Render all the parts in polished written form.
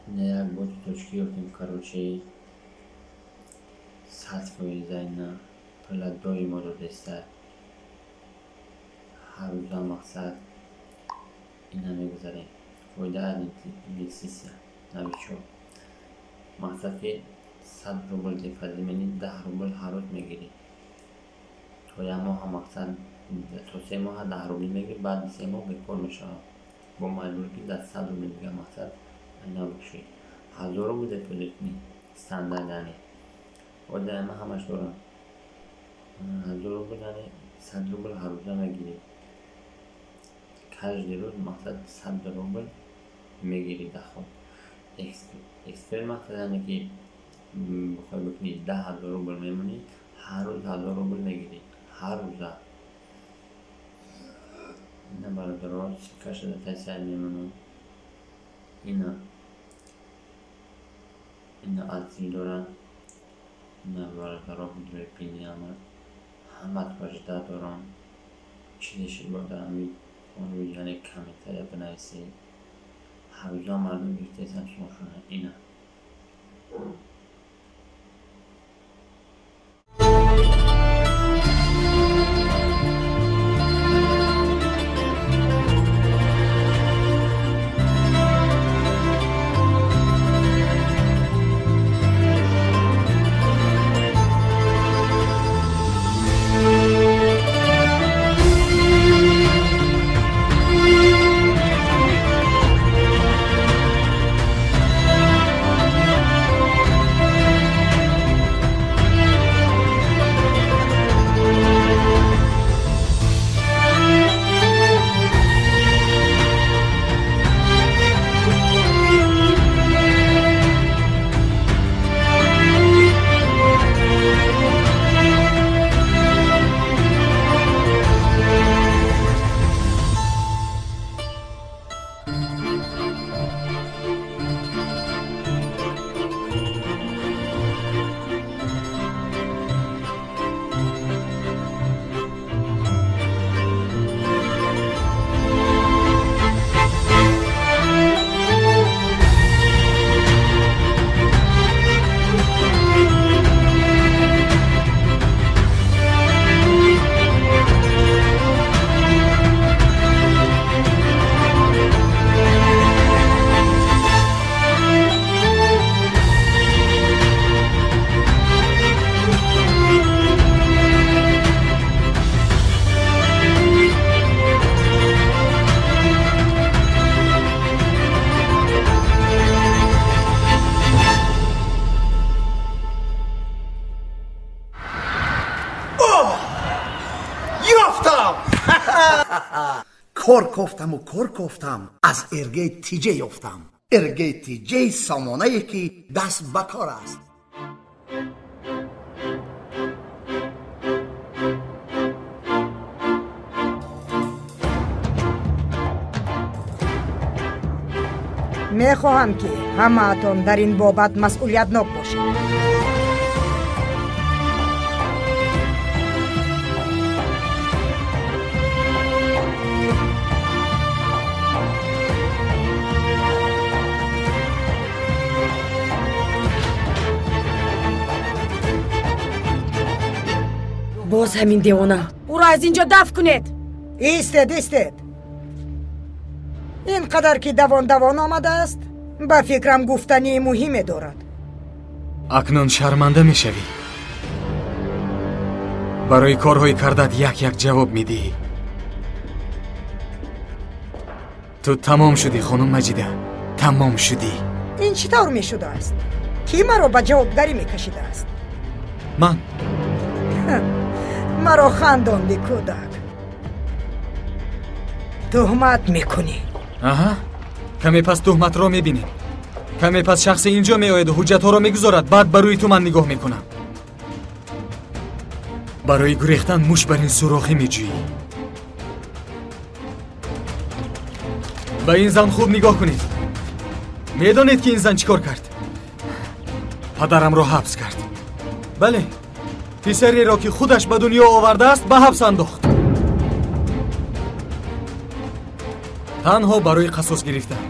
Ина як боти точки ёфтем, короче, 100% ина пула доимо додеста. Ҳар рӯза мақсад ина мегузарем. Фоида аз инвеститсия, новичок. Мақсад ки 100 рубл депозит менӣ, 10 рубл ҳар рӯз мегирӣ. То як моҳа мақсад, то 3 моҳа 10 рубл мегирӣ, баъди 3 моҳ бекор мешавад. Бо маҷбур ки дар 100 рубл дига мақсад ина бикушӣ. 1000 рубл депозит кунӣ, стандарт яъне. Ода ман ҳамаш дорам. 1000 рубл яъне 100 рубл ҳар рӯза мегирӣ. Каждый рӯз мақсад 100 рубл мегирӣ доход. Эксперт мақсад яъне ки бихоҳӣ бикунӣ 10 000 рубл мемонӣ, ҳар рӯз 1000 рубл мегирӣ. Ҳар рӯза. Ина бародаро, ссылкаша дар таи сайт мемонам. Ина отзыв дорад. Ина бародаро, ҳуҷраи пини ҳама ҳама дорам. Чизе шид бо дар ҳамин яъне комментария бинависед. Ҳар рӯза мардум гирифтаистанд сумошона. Ина. Кор кофтаму кор кофтам, аз Эргей Тиҷе ёфтам. Эргей Тиҷей сомонае ки даст ба кор аст. Мехоҳам ки ҳамаатон дар ин бобат масъулиятнок бошед. Боз ҳамин девона, ӯро аз ин ҷо дафт кунед. Истед, истед. Ин қадар ки давон давон омадааст, ба фикрам гуфтании муҳиме дорад. Акнун шарманда мешавӣ. Барои корҳои кардат як як ҷавоб медиҳӣ. Ту тамом шудӣ, хонум Маҷида, тамом шудӣ. Ин чӣ тавр мешудааст? Кӣ маро ба ҷавобгарӣ мекашидааст? Ман. Маро хандонди, кӯдак. Туҳмат мекунӣ. Аҳа, каме пас туҳматро мебинем. Каме пас шахсе инҷо меояду ҳуҷҷатҳоро мегузорад, баъд ба рӯи ту ман нигоҳ мекунам. Барои гурехтан муш бар ин сурохӣ меҷӯӣ. Ба ин зан хуб нигоҳ кунед. Медонед ки ин зан чӣ кор кард? Падарамро ҳабс кард. Бале, писареро ки худаш ба дунё овардааст ба ҳабс андохт. Танҳо барои қасос гирифтан.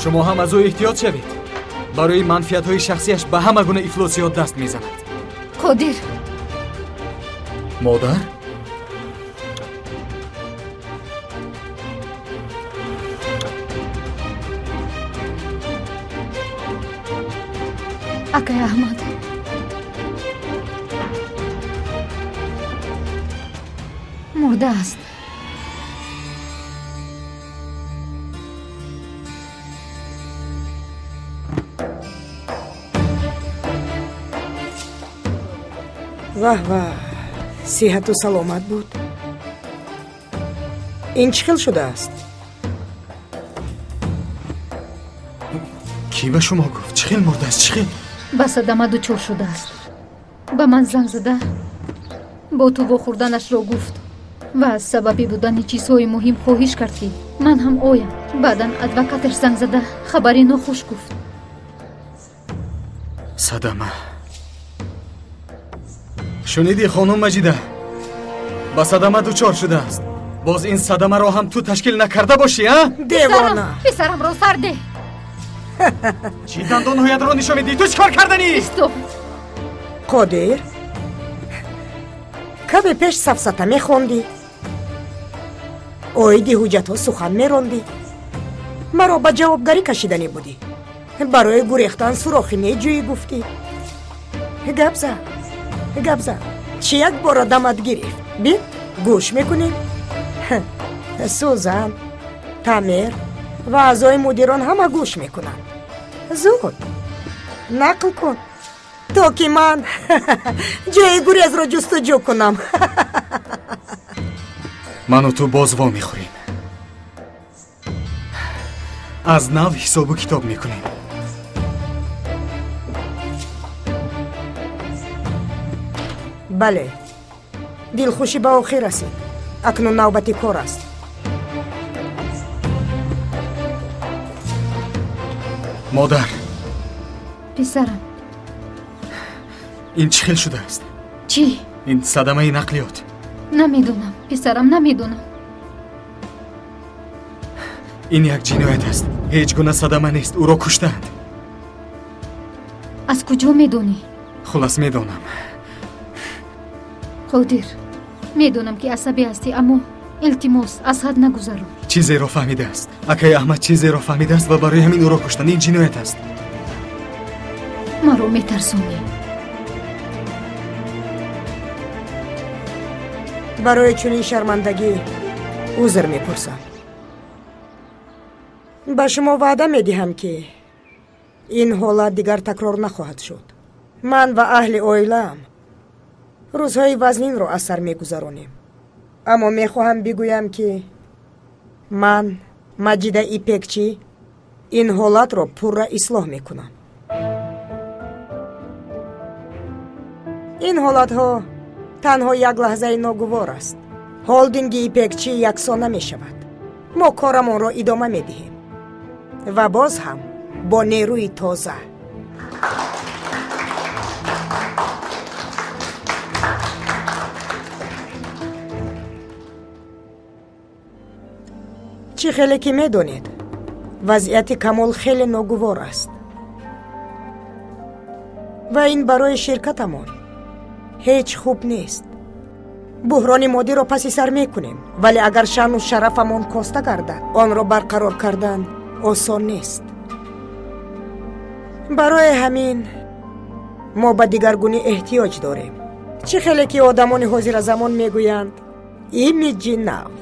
Шумо ҳам аз ӯ эҳтиёт шавед. Барои манфиатҳои шахсияш ба ҳама гуна ифлосиёт даст мезанад. Қодир. Модар? Акай Аҳмад. Мурда аст. Ваҳ ваҳ, сиҳату саломат буд. Ин чӣ хел шудааст? Кӣ ба шумо гуфт? Чӣ хел мурдааст? Чӣ хел? Ба садама дучор шудааст. Ба ман занг зада бо ту вохӯрданашро гуфт ва аз сабаби будани чизҳои муҳим хоҳиш кард, ки ман ҳам оям. Баъдан адвокаташ занг зада хабари нохуш гуфт. Садама. Шунидӣ, хонум Маҷида? Ба садама дучор шудааст. Боз ин садамаро ҳам ту ташкил накарда бошӣ, а? Девона! Писарамро сарде! Чӣ дандонҳоятро нишон медиҳӣ? Ту чӣ кор карданӣ? Исто! Қодир, каме пеш сафсата мехондӣ, оиди ҳуҷҷатҳо сухан мерондӣ, маро ба ҷавобгарӣ кашиданӣ будӣ, барои гурехтан сурохи меҷӯӣ гуфтӣ. Гап зад, гап зад, чӣ як бора дамат гирифт? Бин, гӯш мекунем. Сузан, Тамер ва аъзои мудирон ҳама гӯш мекунанд. Зуд нақл кун, то ки ман ҷои гурезро ҷустуҷӯ кунам. Ману ту боз во мехӯрем. Аз нав ҳисобу китоб мекунем. Бале, дилхушӣ ба охир расид. Акнун навбати кор аст. Модар. Писарам. Ин чӣ хел шудааст? Чӣ? Ин садамаи нақлиёт. Намедонам, писарам, намедонам. Ин як ҷиноят аст. Ҳеҷ гуна садама нест. Ӯро куштаанд. Аз куҷо медонӣ? Хулас медонам. Қодир, медонам, ки асабӣ ҳастӣ, аммо илтимос, аз ҳад нагузарон. Чизеро фаҳмидааст. Акаи Аҳмад чизеро фаҳмидааст ва барои ҳамин ӯро куштанд. Ин ҷиноят аст. Маро метарсонӣ. Барои чунин шармандагӣ узр мепурсам. Ба шумо ваъда медиҳам, ки ин ҳолат дигар такрор нахоҳад шуд. Ман ва аҳли оилаам рӯзҳои вазнинро аз сар мегузаронем. Аммо мехоҳам бигӯям, ки ман, Маҷида Ипекчӣ, ин ҳолатро пурра ислоҳ мекунам. Ин ҳолатҳо танҳо як лаҳзаи ногувор аст. Холдинги Ипекчӣ яксон намешавад. Мо корамонро идома медиҳем ва боз ҳам бо нерӯи тоза. Чӣ хеле ки медонед, вазъияти Камол хеле ногувор аст ва ин барои ширкатамон ҳеҷ хуб нест. Буҳрони моддиро паси сар мекунем, вале агар шаъну шарафамон коста гардад, онро барқарор кардан осон нест. Барои ҳамин мо ба дигаргунӣ эҳтиёҷ дорем. Чӣ хеле ки одамони ҳозиразамон мегӯянд, имиҷи нав.